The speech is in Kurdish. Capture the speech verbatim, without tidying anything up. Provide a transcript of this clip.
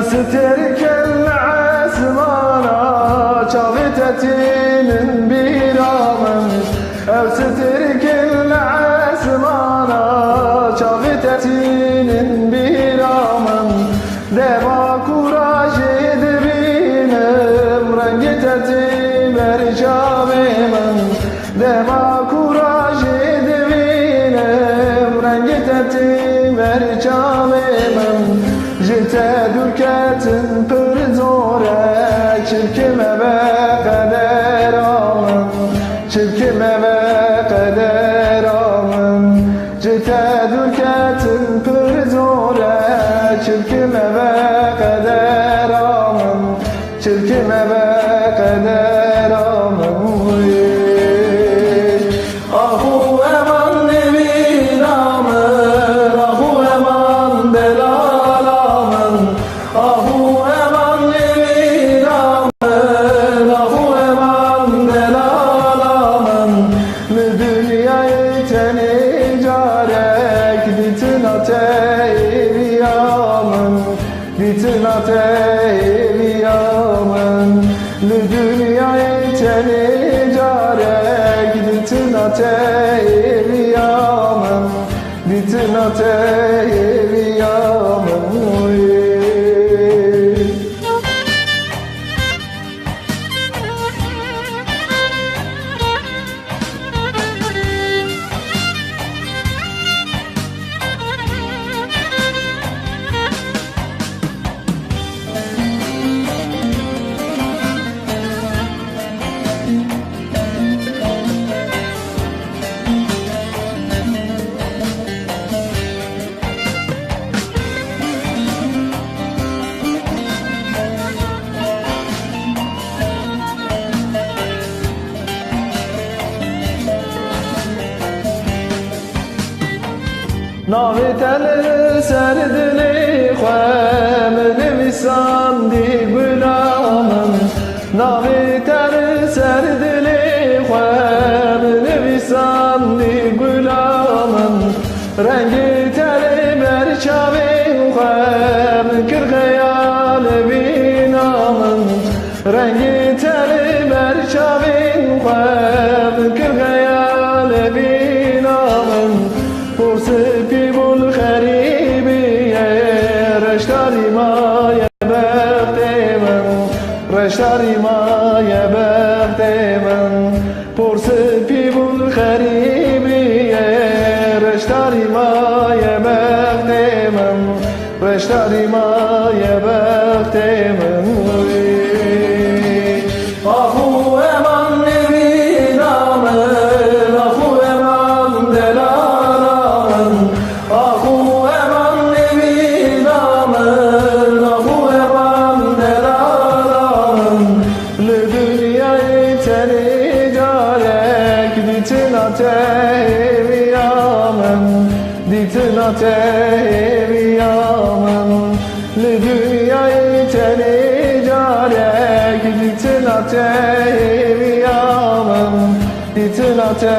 Stêrkên li esmana çavê te tînin bîra min. Ew stêrkên li esmana çavê te tînin bîra min. Dema ku rajê dibînim, rengê te tî ber çavê min. Dema ku rajê dibînim, rengê te tî ber çavê min. Ji te dûr ketin pir zor e, çi bikime be qedera min. Çi bikime be qedera min. Ji te dûr ketin pir zor e, çi bikime be qedera min. Çi bikime be qedera min wê. Ax û eman nêvîna min, ax û eman delala min. Ax û eman nêvîna min, ax û eman delala min. Li dinyayê tenê carek dîtina te hêviya min. Dîtina te hêviya min, li dinyayê tenê carek dîtina te hêviya min, dîtina te hêviya min wê. Navê te li ser dilê xwe min nivîsandî gula min. Navê te li ser dilê xwe min nivîsandî gula min. Rengê te li ber çavên xwe min kir xeyal bîna min. Rengê te li ber çavên xwe min kir xeyal bîna min. Por spî bû li xerîbiyê, reştarî maye bextê min. Reştarî maye bextê min. Por spî bû li xerîbiyê, reştarî maye bextê min. Reştarî maye bextê min wê. Ax û eman nêvîna min, ax û eman delala min. Ax û eman nêvîna min, ax û eman delala min. Li dinyayê tenê carek dîtina te hêviya min, dîtina te hêviya min. Li dinyayê tenê carek dîtina te hêviya min, dîtina te